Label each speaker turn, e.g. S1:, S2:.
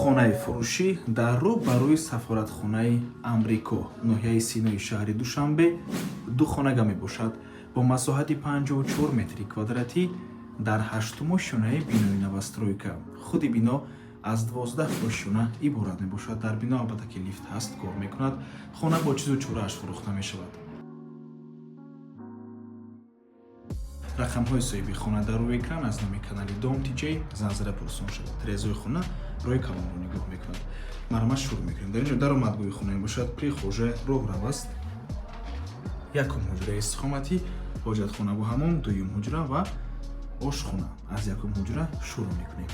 S1: Хонаи фурӯшӣ дар рӯ ба рӯи сафоратхонаи Амрико, ноҳияи Синои шаҳри Душанбе, ду хонага мебошад бо масоҳати 54 метри квадратӣ дар ҳаштум ошёнаи бинои новостройка. Худи бино аз 12 ошёна иборат мебошад. Дар бино албатта ки лифт ҳаст, кор мекунад. Хона бо чизу чорааш фурӯхта мешавад. Рақамҳои соҳиби хона дар рӯи экран. Аз номи канали Дом Тиҷей занг зада пурсон шавад. Тирезаҳои хона роҳи калонро нигоҳ мекунад. Марҳамат, шурӯъ мекунем. Дар ин ҷо даромадгоҳи хона мебошад, прихожая, роҳрав аст, якум ҳуҷраи истиқоматӣ, ҳоҷатхона бо ҳаммом, дуюм ҳуҷра ва ошхона. Аз якум ҳуҷра шурӯъ мекунем.